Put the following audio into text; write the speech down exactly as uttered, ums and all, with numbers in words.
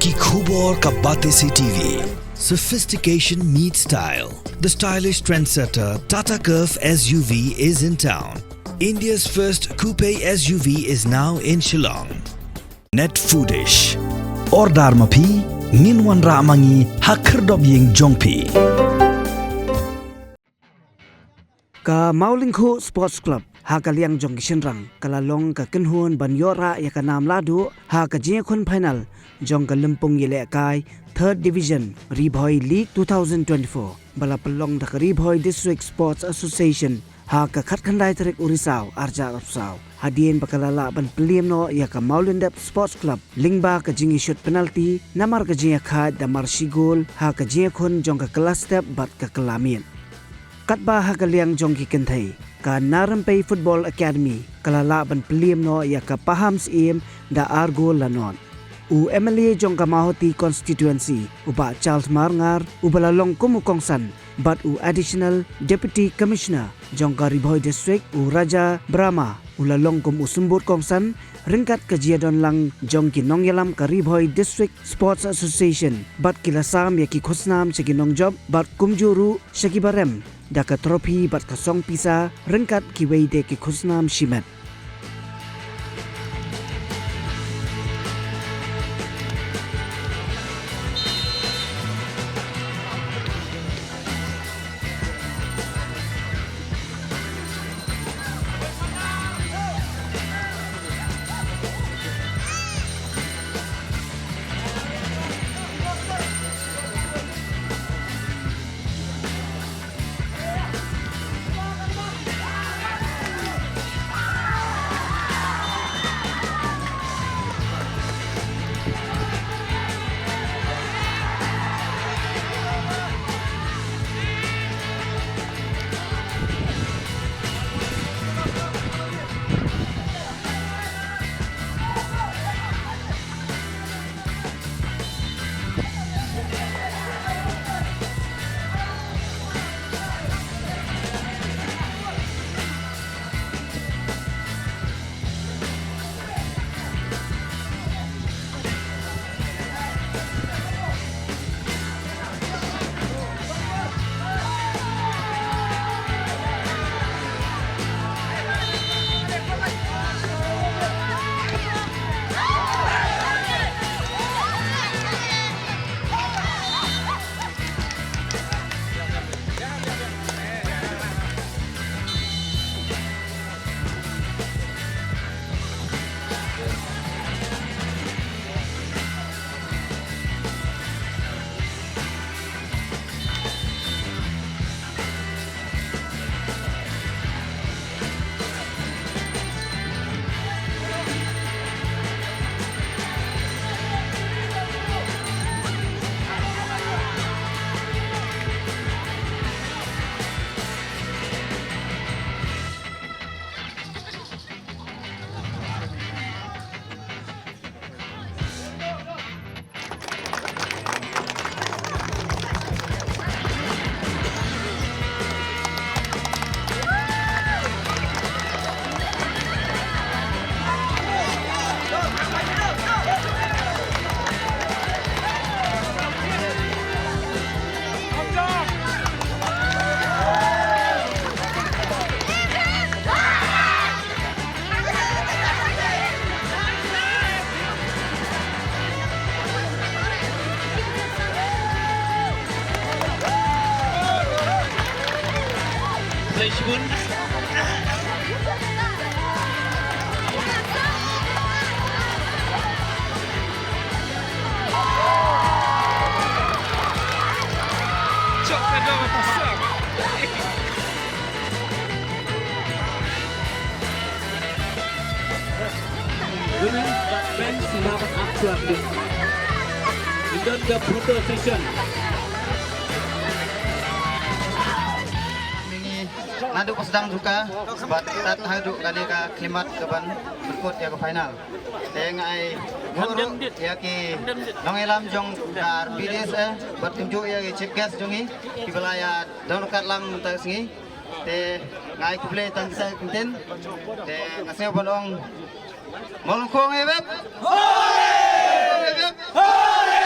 Ki khubor ka Batesi T V. Sophistication meets style. The stylish trendsetter Tata Curvv S U V is in town. India's first coupe S U V is now in Shillong. Net Foodish. Order ma phi, ngin wanrah ma ngi ha khyrdop ïing jong phi. Ka Mawlyngkhuh Sports Club ha ka liang jong ki shynrang ka la long ka kynhun ban ïoh rah ïa ka nam lahduh ha ka jingïakhun final jong ka lympung ïalehkai Third Division Ri Bhoi League two thousand twenty-four ba la pynlong da ka Ri Bhoi District Sports Association ha ka khatkhyndai tarik u Risaw arhajar arphew saw. Hadien ba ka la lah ban pynliem noh ïa ka Mawlyndep Sports Club lyngba ka jingïashut penalty namar ka jingïakhaid da mar shi gol ha ka jingïakhun jong ka kylla step bad ka kylla miet. Katba ha ka liang jong ki kynthei, ka Narempei Football Academy ka la lah ban pynliem noh ïa ka Pahamsyiem da ar gol la nod. U M L A jong ka Mawhati Constituency, u Bah Charles Marngar, uba la long kum u kongsan, bad u Additional Deputy Commissioner jong ka Ri Bhoi District, u Raja Brahma, u la long kum u symbud kongsan ryngkat ka jingïadon lang jong ki nongïalam ka Ri Bhoi District Sports Association, bad ki la sam ïa ki khusnam sha ki nongjop bad kumjuh ruh sha ki barem da ka trophy bad ka song pisa ryngkat kiwei de ki khusnam shimet. Women, men's, and have an after this. And then the photo session. Naduh ba sdang jong ka, bad tad haduh kane ka khyllipmat kaban pynkut ïa ka final. Te nga ai nguh ruh ïa ki nongïalam jong ka R B D S A, bad kumjuh ïa ki chief guest jong ngi, kiba la ïa don ryngkat lang mynta ka sngi. Te nga ai khublei tang kita ki kyntien. Te nga sngew ban ong, Mawlyngkhuh ngi bep. Hooray! Hooray!